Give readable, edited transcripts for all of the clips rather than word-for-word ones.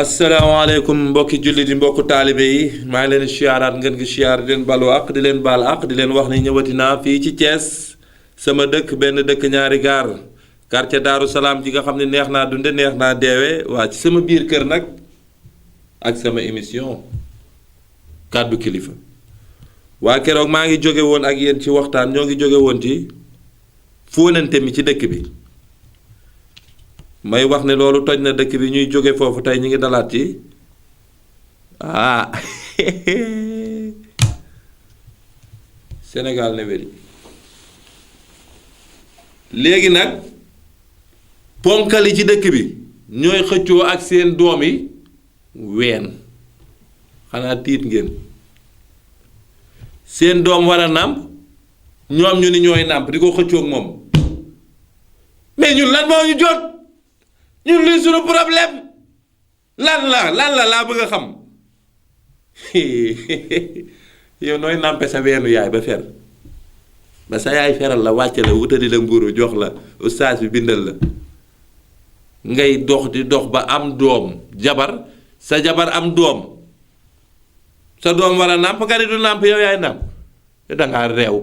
asalaamaaleykum mbokki jullit yi mbokku taalibe yi maa ngi leen di siyaaraat ngeen gi siyaar di leen balu àq di leen baal àq di leen wax ni ñëwati naa fii ci Thiès sama dëkk benn dëkk ñaari gaar quartier Daaru Salaam ji nga xam ne neex naa dunde neex naa deewee waa ci sama biir kër nag ak sama émission kàddu kilifa waa keroog maa ngi jóge woon ak yéen ci waxtaan ñoo ngi jóge woon ci fóonante mi ci dëkk bi may wax ne loolu toj na dëkk bi ñuy jóge foofu tey ñu ngi dalaat ci Sénégal ne wéri léegi nag ponkali ci dëkk bi ñooy xëccoo ak seen doom yi ween xanaa tiit ngeen seen doom war a nàmp ñoom ñu ni ñooy nàmp di ko xëccoo ak moom mais ñun lan moo ñu jot ñun luy suñu problème lan la laa bëgg a xam yow nooy nàmpe sa weenu yaay ba fer ba sa yaay feral la wàcce la wutali la mburu jox la ustaas bi bindal la ngay dox di dox ba am doom jabar sa jabar am doom sa doom war a nàmp nga di du nàmp yow yaay nàmp te dangaa réew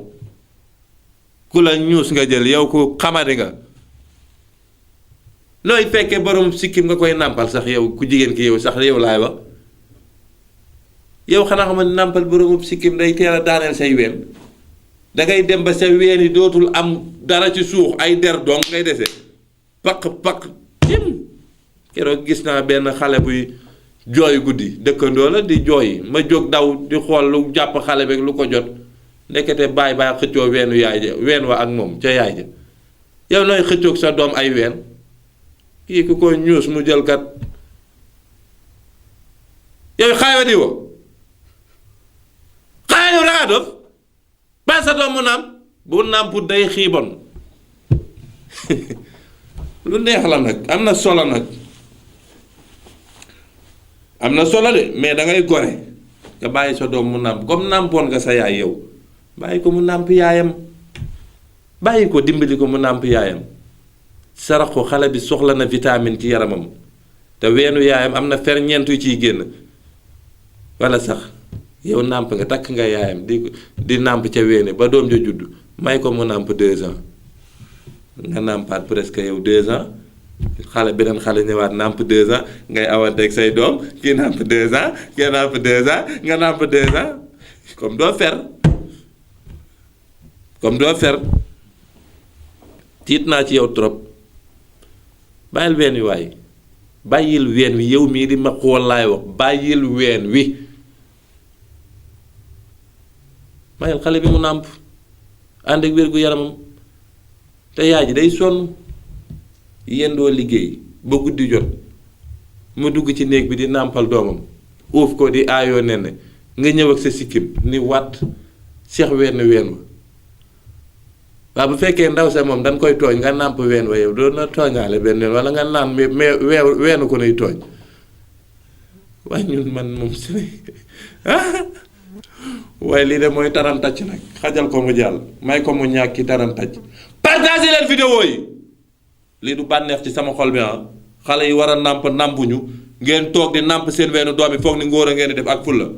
ku la ñuus nga jël yow ku xamadi nga nooy fekkee borom sikkim nga koy nàmpal sax yow ku jigéen ki yow sax yow laay wax yow xanaa xam ne nàmpal boromub sikkim day teel a daaneel say ween dangay dem ba sa ween yi dootul am dara ci suux ay der dong ngay dese paq yëm keroog gis naa benn xale buy jooy guddi dëkkandoo la di jooy ma jóg daw di xool lu jàpp xale beeg lu ko jot ndekete baay xëccoo weenu yaay ja ween wa ak moom ca yaay ja yow nooy xëccoog sa doom ay ween kii ku ko ñuus mu jël kat yow xayma di wo xayma yow dangaa dof ba sa doom mu naam bu nàmput day xiibon lu neex la nag am na solo nag am na solo de mais dangay gore nga bàyyi sa doom mu nàmp comme nàmpoon nga sa yaay yow bàyyi ko mu nàmp yaayam bàyyi ko dimbali ko mu nàmp yaayam sarax ko xale bi soxla na vitamine ci yaramam te weenu yaayam am na ferñeent yu ciy génn walla sax yow nàmp nga takk nga yaayam di nàmp ca weene ba doom ja judd may ko mu nàmp 2 ans nga nàmpaat presque yow 2 ans xale beneen xale ñëwaat nàmp 2 ans ngay awanteeg say doom kii nàmp 2 ans kii nàmp 2 ans nga nàmp 2 ans comme doo fer tiit naa ci yow trop bàyyil ween wi waaye bàyyil ween wi yow mii di ma xool laay wax bàyyil ween wi mayel xale bi mu nàmp ànd ak wér gu yaramam te yaay ji day sonn yendoo liggéey ba guddi jot mu dugg ci néeg bi di nàmpal doomam uuf ko di aayoo nen nga ñëw ak sa sikkim ni wat seex ween wa waaw bu fekkee ndaw sa moom dañ koy tooñ nga nàmp ween wa yow doon na tooñaale benn yoon wala nga naan mais weenu ko nuy tooñ waaye ñun man moom si waaye lii de mooy tarantacc nag xajal ko mu jàll may ko mu ñàkki tarantacc partagé leen vidéo yi lii du bànneex ci sama xol bi xale yi war a nàmp nàmpuñu ngeen toog di nàmp seen weenu doom yi foog ni ngóor a ngeen di def ak fulla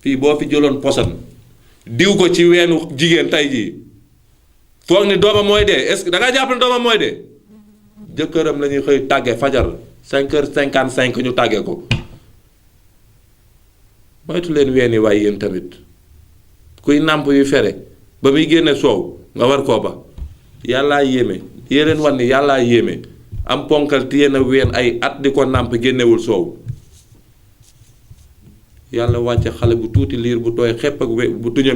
fii boo fi jëloon poson diw ko ci weenu jigéen tey jii foog ni doomam mooy dee est-ce que da nga jàpp ne doomam mooy dee jëkkëram la ñuy xëy tàgge fajar 5h55 ñu tàggee ko moytu leen weeni waay yéen tamit kuy nàmp yu fere ba muy génne soow nga war koo ba yàllaa yéeme yéen wan ni yàllaa yéeme am ponkal téye na ween ay at di ko nàmp génnewul soow yàlla wàcce xale bu tuuti liir bu tooy xepp ak bu tuñam